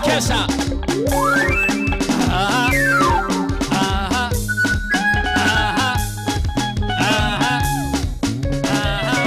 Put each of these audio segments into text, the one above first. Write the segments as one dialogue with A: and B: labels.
A: Kesha. Aha. Aha. Aha. Aha. Aha.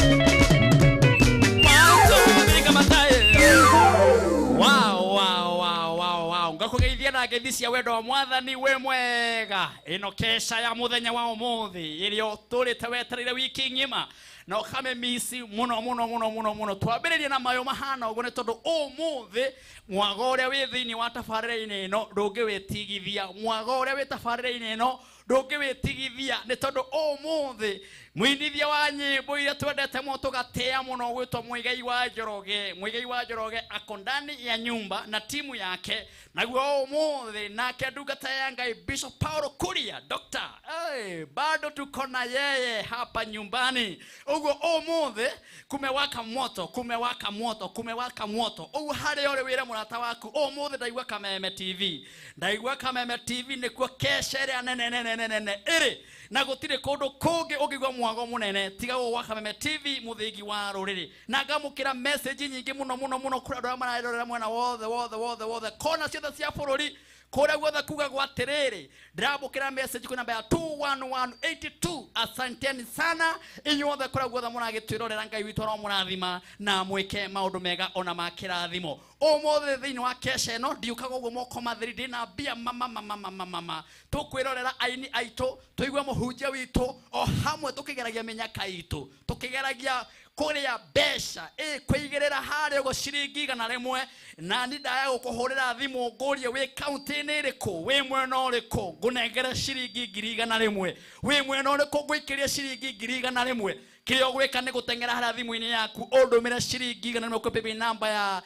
A: Wow, wow, wow, wow, wow. Ngakugeithia na ngeithi cia wendo wa mwathani we mwega. Ino kesha ya muthenya wa umuthi iria ũtũrĩte wetereire wiki ng'ima na ũkame misi muno muno muno muno muno. Twambĩrĩrie na mayo mahana ũguo nĩ tondũ ũmũthĩ mwago ũrĩa wĩ thĩinĩ wa tabarĩra-inĩ ĩno ndũngĩwĩtigithia. Mwago ũrĩa wĩ tabarĩra-inĩ ĩno ndũngĩwĩtigithia nĩ tondũ ũmũthĩ mũinithia wa nyĩmbo iria twendete mũno tũgatĩa mũno gwĩtwo Muigai wa Njoroge. Muigai wa Njoroge ako ndani ya nyumba na timu yake, naguo ũmũthĩ nake ndungata ya Ngai Bishop Paulo Kuria Doctor, hey, bado tuko na yeye hapa nyumbani. Uguo ũmũthĩ kumewaka moto, kumewaka moto, kumewaka moto. Uguo harĩa ũrĩ wĩre mũrata waku ũmũthĩ ndaigua Kameme TV, ndaigua Kameme TV nĩkuo kesha ĩrĩa nene nene nene ĩrĩ na gũtirĩ kũndũ kũngĩ ũngĩigua mwago mũnene tiga gũkũ gwa Kameme TV mũthingi wa rũrĩrĩ. Na ngamũkĩra message nyingĩ mũno mũno mũno kũrĩ andũ arĩa mararorera mwena wothe wothe wothe wothe kona ciothe cia bũrũri kũrĩa guothe kugagwo atĩrĩrĩ, ndĩramũkĩra message kwĩ namba ya 21182. Asanteni sana inyuothe kũrĩa guothe mũragĩtwĩrorera. Ngai witũ aromũrathima na mwĩke maũndũ mega ona ma kĩrathimo. Ũmũthĩ thĩinĩ wa kesha ĩno ndiũkaga ũguo moko matheri, ndĩna mbia mama mama mama mama. Tũkwĩrorera aini aitũ, tũigue mũhunjia witũ o hamwe tũkĩgeragia mĩnyaka itũ, tũkĩgeragia kũrĩa mbeca kwĩigĩrĩra harĩa ũguo ciringi 100. Na ni ndaya gũkũhũrĩra thimũ ngũrie wĩ kaunti-inĩ ĩrĩkũ, wĩ mwena ũrĩkũ, ngũnengere ciringi 100,000, wĩ mwena ũrĩkũ ngũikĩrie ciringi 100,000. Kĩrĩa ũgwĩka nĩ gũteng'era harĩa thimũ-inĩ yaku ũndũmĩre ciringi 100 kwĩ paybill namba ya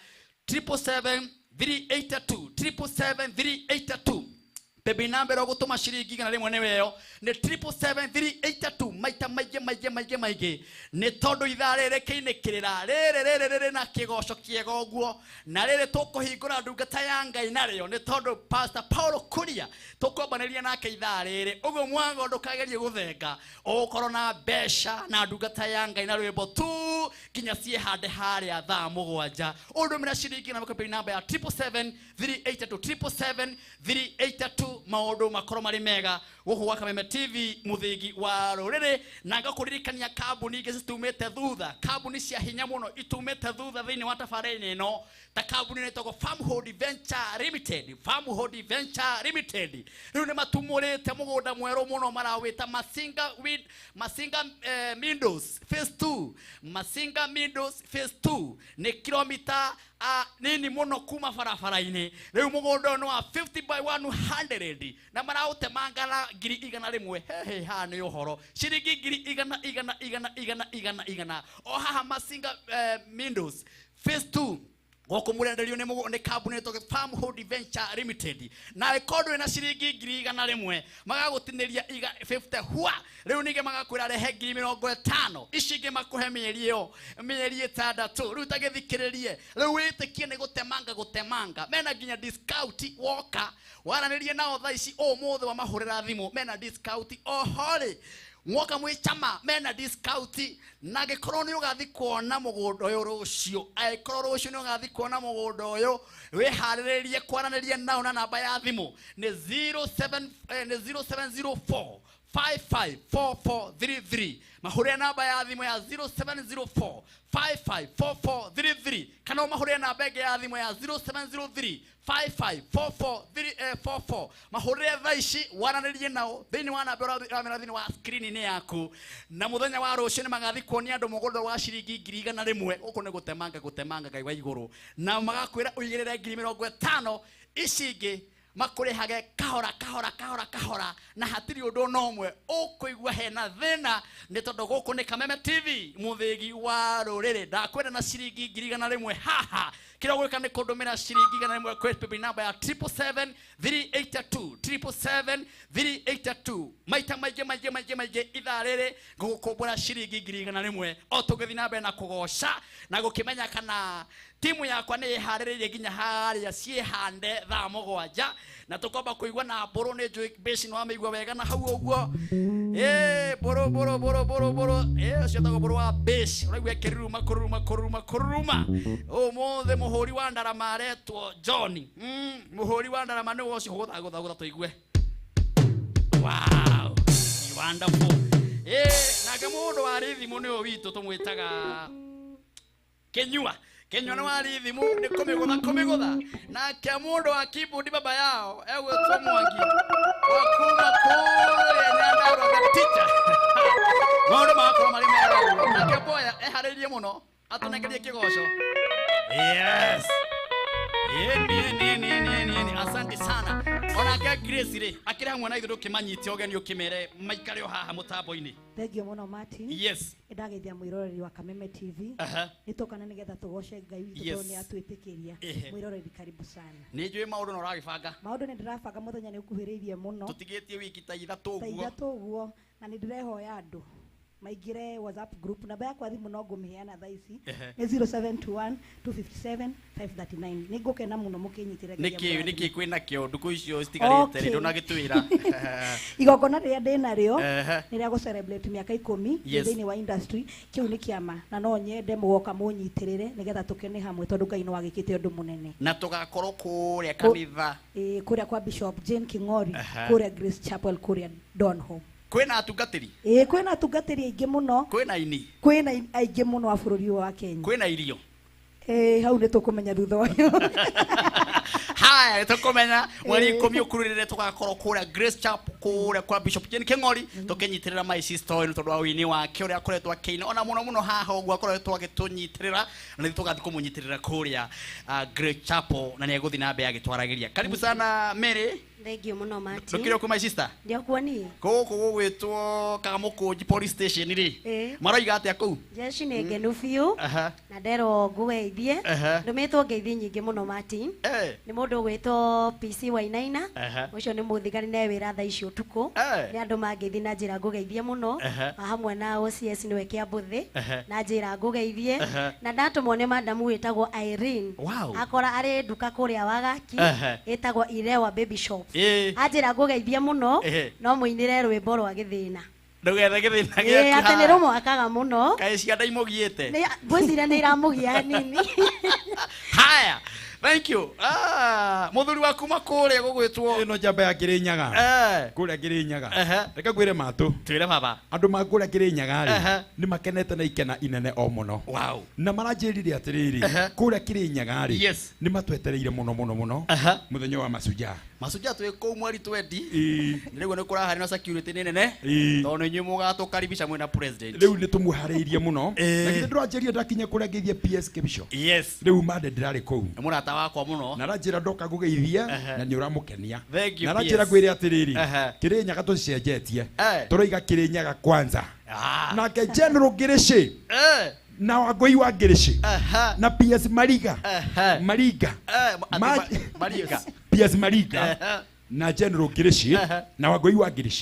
A: 777 382 777 382. Paybill namba ĩrĩa ũgũtũma ciringi 100 nĩwe ĩyo nĩ 777 maita maingĩ maingĩ maingĩ maingĩ, nĩ tondũ ithaa rĩrĩ kĩinĩkĩrĩra rĩrĩ rĩrĩ rĩrĩ na kĩgoco kĩega ũguo, na rĩrĩ tũkũhingũra ndungata ya Ngai narĩo nĩ tondũ Pastor Paulo Kuria tũkwambanĩria nake ithaa rĩrĩ. Ũguo mwago ndũkagerie gũthenga, ũgũkorwo na mbeca na ndungata ya Ngai na rwĩmbo tu nginya ciĩhande harĩa thaa 7. Ũndũmĩra ciringi 100 paybill namba ya 777 382 777 382, maũndũ makorwo marĩ mega gũkũ gwa Kameme TV mũthingi wa rũrĩrĩ. Na ngakũririkania kambuni ingĩ citumĩte thutha, kambuni cia hinya mũno itumĩte thutha thĩinĩ wa tabarĩra ĩno, ta kambuni ĩtagwo Farmhold Venture Limited. Farmhold Venture Limited rĩu nĩ matumũrĩte mũgũnda mwerũ mũno marawĩta Masinga with Masinga Meadows Phase 2. Masinga Meadows Phase 2 nĩ kilomita nini mũno kuma barabara-inĩ. Rĩu mũgũnda ũyũ nĩ wa 50 by 100 na maraũtemanga na 100,000. Hehe, haha nĩ ũhoro ciringi ngiri igana igana igana igana igana igana o haha Masinga Meadows Phase 2. Gũkũ mũrenderio nĩ nĩ kambuni ĩtagwo Farm Hold Venture Limited, na ĩkorwo ndũrĩ na ciringi 100,000, magagũtinĩria iga 50 hua. Rĩu ningĩ magakwĩra rehe 50,000, ici ingĩ makũhe mĩeri ĩyo mĩeri 6. Rĩu tagĩthikĩrĩrie, rĩu wĩtĩkie nĩ gũtemanga gũtemanga. Mena nginya discount, woka waranĩrie nao thaa ici ũmũthĩ, wamahũrĩra thimũ mena discount. Oho rĩ, mwoka mwĩ chama mena discount, na angĩkorwo nĩ ũgathi kuona mũgũnda ũyũ rũciũ, angĩkorwo rũciũ nĩ ũgathi kuona mũgũnda ũyũ, wĩharĩrĩrie kwaranĩria nao na namba ya thimũ nĩ 07 nĩ 0704 554433. Mahũrĩre namba ya thimũ ya 0704 554433, kana ũmahũrĩre namba ĩngĩ ya thimũ ya 0703 554444. Mahũrĩre thaa ici, waranĩrie nao thĩinĩ wa namba ũramera thĩinĩ wa screen-inĩ yaku, na mũthenya wa rũciũ nĩ magathi kuonia andũ mũgũnda wa ciringi 100,000. Gũkũ nĩ gũtemanga gũtemanga Ngai wa igũrũ, na magakwĩra ũigĩrĩre 50,000, ici ingĩ makũrĩhage kahora kahora kahora kahora, na hatirĩ ũndũ ona ũmwe ũkũigua hena thĩna, nĩ tondũ gũkũ nĩ Kameme TV, mũthĩgi wa rũrĩrĩ. Ndakwenda na ciringi 100,000 haha, kĩrĩa ũgwĩka nĩ kũndũmĩra ciringi 100 kwĩ paybill namba ya 777 382, 777 382. Maita maingĩ maingĩ maingĩ maingĩ ithaa rĩrĩ ngũgũkũmbũra ciringi 100,000, o tũgĩthiĩ na mbere na kũgoca na gũkĩmenya kana timu yakwa nĩ ĩharĩrĩirie nginya harĩa ciĩhande thaa 7, na tũkomba kũigua na mbũrũ. Nĩ njũĩ mbĩci nĩ wamĩigua wega na hau ũguo. Ĩ mbũrũ mbũrũ mbũrũ mbũrũ mbũrũ, ĩ ũcio ũtagwo mbũrũ wa mbĩci, ũraigua ĩkĩruruma kũruruma kũruruma kũruruma. Ũmũthĩ mũhũri wa ndarama aretwo John. Mũhũri wa ndarama nĩwe ũcio. Gũtha gũtha gũtha tũigue. Wow, wonderful. Ĩ nake mũndũ wa rĩthimũ nĩwe witũ tũmwĩtaga Kinyua. Kinyua nĩ wa rĩthimũ, nĩ kũmĩgũtha kũmĩgũtha. Nake mũndũ wa keyboard, baba yao egwĩtwo Mwangi wa kuma kũrĩa Nyandarua, the teacher. Maũndũ magakorwo marĩ mega ũguo. Nake Boya eharĩirie mũno atũnengerie kĩgoco. Yes. Yeni, yeni, yeni, yeni, yeni, yeni. Asante sana. Onake Grace rĩ, akĩrĩ hamwe na ithuĩ, ndũkĩmanyite ũgeni ũkĩmere maikare o haha mũtambo-inĩ.
B: Thengiũ mũno, Martin.
A: Yes.
B: Nĩndageithia mwĩroreri wa Kameme TV. Nĩ tũkana nĩgetha tũgoce Ngai witũ tondũ nĩ atwĩtĩkĩria. Mwĩroreri, karibu sana.
A: Nĩ njũĩ maũndũ na ũragĩbanga.
B: Maũndũ nĩ ndĩrabanga, mũthenya nĩ ũkuhĩrĩirie mũno.
A: Tũtigĩtie wiki ta 3
B: ta
A: ũguo.
B: 3 ũguo, na nĩ ndĩrehoya andũ maingĩre WhatsApp group. Namba yakwa thimũ no ngũmĩheana thaa ici, nĩ 0721 257 539. Nĩ ngũkena mũno mũkĩnyitĩre. Ngai
A: Nĩkĩ
B: amũrathime.
A: Nĩkĩ kwĩna kĩo ndukũ icio citigarĩte rĩ, ndũnagĩtwĩra.
B: Igongona rĩrĩa ndĩnarĩo nĩ rĩa gũ celebrate mĩaka 10 thĩinĩ wa industry. Kĩu nĩ kĩama, na no nyende mũgoka mũnyitĩrĩre nĩgetha tũkene hamwe, tondũ Ngai nĩ wagĩkĩte ũndũ mũnene.
A: Na tũgakorwo kũrĩa kanitha.
B: Ĩĩ, kũrĩa kwa Bishop Jane King'ori, kũrĩa Grace Chapel, kũrĩa Donholm.
A: Kwĩna atungatĩri.
B: Ĩĩ, kwĩna atungatĩri aingĩ mũno.
A: Kwĩna aini.
B: Kwĩna aingĩ mũno a bũrũri ũyũ wa Kenya.
A: Kwĩna irio.
B: Ĩĩ, hau nĩ tũkũmenya thutha ũyũ.
A: Haya, nĩtũkũmenya mweri 10 ũkururĩre, tũgakorwo kũrĩa Grace Chapel, kũrĩa kwa Bishop Jane King'ori, tũkĩnyitĩrĩra my sister ũyũ nĩ tondũ wa wĩini wake ũrĩa akoretwo akĩina, ona mũno mũno haha ũguo akoretwo agĩtũnyitĩrĩra, na nĩ tũgathiĩ kũmũnyitĩrĩra kũrĩa Grace Chapel, na nĩ egũthiĩ na mbere agĩtwaragĩria. Karibu sana, Mary.
C: Thengiũ mũno, Martin.
A: Ndũkĩrĩ okũ, my sister?
C: Ndiokuo niĩ.
A: Gũkũ gũgwĩtwo Kamũkũnji police station rĩ, maroiga atĩa kũu?
C: Jeshi nĩ ngenu biũ na nderwo ngũgeithie. Ndũmĩtwo ngeithi nyingĩ mũno, Martin. Nĩ mũndũ ũgwĩtwo PC Wainaina. Ũcio nĩ mũthigari na wĩra thaa ici ũtukũ. Nĩ andũ mangeithi na njĩra ngũgeithie mũno. Hamwe na OCS nĩwe Kĩambũthĩ. Na njĩra ngũgeithie. Na ndatũmwo nĩ madamu wĩtagwo Irene. Akora arĩ nduka kũrĩa Wagaki. Ĩtagwo Irewa Baby Shop. Anjĩra ngũgeithie mũno. No mũinĩre rwĩmbo rwa gĩthĩna.
A: Ndũgethe gĩthĩna
C: Ĩĩ,
A: gĩaku
C: atĩ nĩ
A: haha.
C: rũmwakaga mũno.
A: Kaĩ ciana imũgiĩte?
C: Ngwĩciria nĩ iramũgia hanini.
A: Haya, thank you. Mũthuri wa kuma kũrĩa gũgwĩtwo
D: Ĩno njamba ya Kĩrĩnyaga. Kũrĩa Kĩrĩnyaga. Reke ngwĩre matũ.
A: Twĩre, baba.
D: Andũ ma kũrĩa Kĩrĩnyaga rĩ, nĩ makenete na ikena inene o mũno. Na maranjĩrire atĩrĩrĩ, kũrĩa Kĩrĩnyaga rĩ, nĩ matwetereire mũno mũno mũno mũthenya wa Mashujaa.
A: Mashujaa twĩ kũu mweri 20. Nĩ rĩu nĩ kũraharĩ na security nĩ nene tondũ nĩ inyuĩ mũgatũkaribisha mwĩna president.
D: Rĩu nĩ tũmũharĩirie mũno. Na githĩ ndũranjĩrire ndakinya kũrĩa ngeithie PS Kibisho?
A: Yes.
D: Rĩu mande ndĩrarĩ kũu.
A: Nĩ mũrata wakwa mũno.
D: Na aranjĩra ndoka ngũgeithie na nĩ ũramũkenia.
A: Thank you,
D: Na aranjĩra
A: PS.
D: ngwĩre atĩrĩrĩ, Kĩrĩnyaga tũcenjetie, tũroiga Kĩrĩnyaga kwanza. Nake General Ngĩrĩcĩ. Na Wangũi wa Ngĩrĩci na PS Mariga. Mariga.
A: Mariga.
D: PS Mariga na General Ngĩrĩci na Wangũi wa Ngĩrĩci.